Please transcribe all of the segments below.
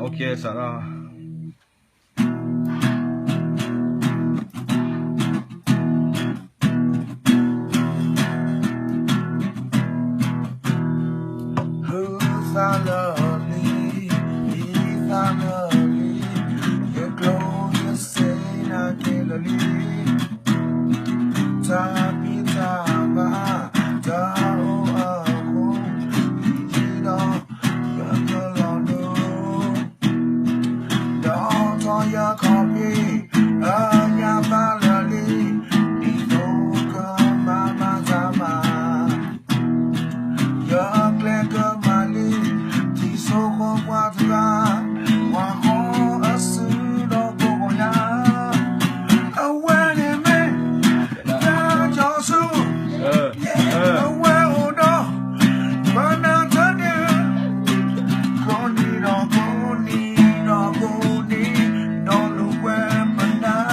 OK စးထီၣ် ဟုသးလၢာ်လံ, ဟံးသးလၢာ်လံ, ယကျိၣ်ယစ့နၤက့ၤလၢာ်လံ, တၢ်ဖံးတၢ်မၤ တၢ်အိၣ်အဃိ, ယံၤဒီး ယကလီၤဒိ, ဒီးထီၣ်ယခီၣ်ဖံး အညၣ်ဘၣ်လၢာ်လံ, ဒ်သိးကမၤမၤတၢ်မၤ ယကျဲကမၤလံ, ထံၣ်စိဃီပှၤတဂၤ, ပှၤဃီအစုဒီးကိးဂီၤညါ, အဝဲန့ၣ်မ့ၢ် တၢ်ကၠီဆူ, အဝဲအိၣ်ဒီး ပနၢ်တၢ်ဒုး, ကိးနံၤဒီးကိးနံၤဒီးကိးနံၤ, ဒီးလိာ်ကွဲပနၢ်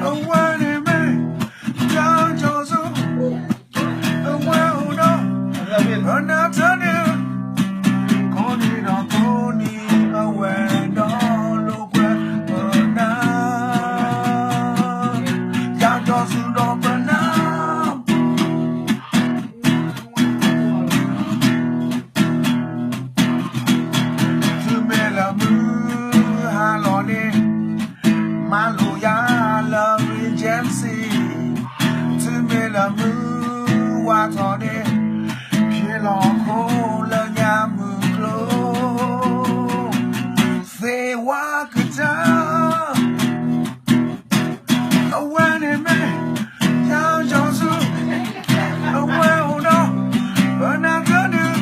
အဝဲန့ၣ်မ့ၢ် တၢ်ကၠီဆူ, အဝဲအိၣ်ဒီး ပနၢ်တၢ်ဒုး, ကိးနံၤဒီးကိးနံၤ အဝဲဒီးလိာ်ကွဲပနၢ်, တၢ်ကၠီဆူဒီးပနၢ် တုၤမ့ၢ်လၢမုၢ်ဟါလီၤန့ၣ်, မၤလိာ်ယၤလၢ Regency, တုၤမ့ၢ်လၢမုၢ်ဝါထီၣ်န့ၣ်, ဖျ့လီၤခိၣ်လၢညါမုၢ်ကျိၤ, သ့ဝါကတၢၢ် အဝဲန့ၣ်မ့ၢ် တၢ်ကၠီဆူ, အဝဲအိၣ်ဒီး ပနၢ်တၢ်ဒုး,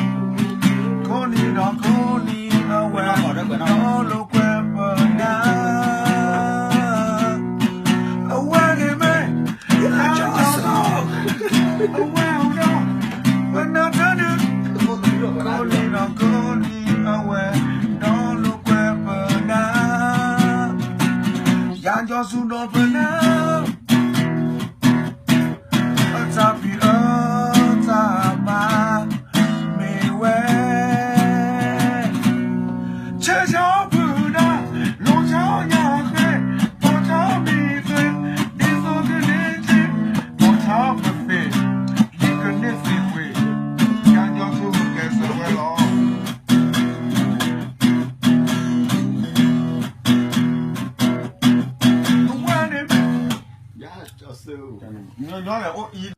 ကိးနံၤဒီးကိးနံၤ အဝဲဒီးလိာ်ကွဲပနၢ်, အဝဲန့ၣ်မ့ၢ် တၢ်ကၠီဆူ, အဝဲအိၣ်ဒီး ပနၢ်တၢ်ဒုး, ကိးနံၤဒီးကိးနံၤ အဝဲဒီးလိာ်ကွဲပနၢ်, တၢ်ကၠီဆူဒီးပနၢ် အတၢ်ဖံးအတၢ်မၤ မ့ၢ်ဝဲ ဆၢကၠီပူၤဒီး လိၤဆီညၣ်ဃဲ, ပိာ်ဆီမံၤသွဲ, ဒ်သိးကန့ၢ်စ့, ပိာ်ဆီပသ့ၣ်, ဒ်ကန့ၢ်စ့ပှ့ၤ, တၢ်ကၠီဆူကဲစၢးဝဲလီၤ. အဝဲန့ၣ် တၢ်ကၠီဆူ, ညီညီန့ၣ်အိၣ်အံၤ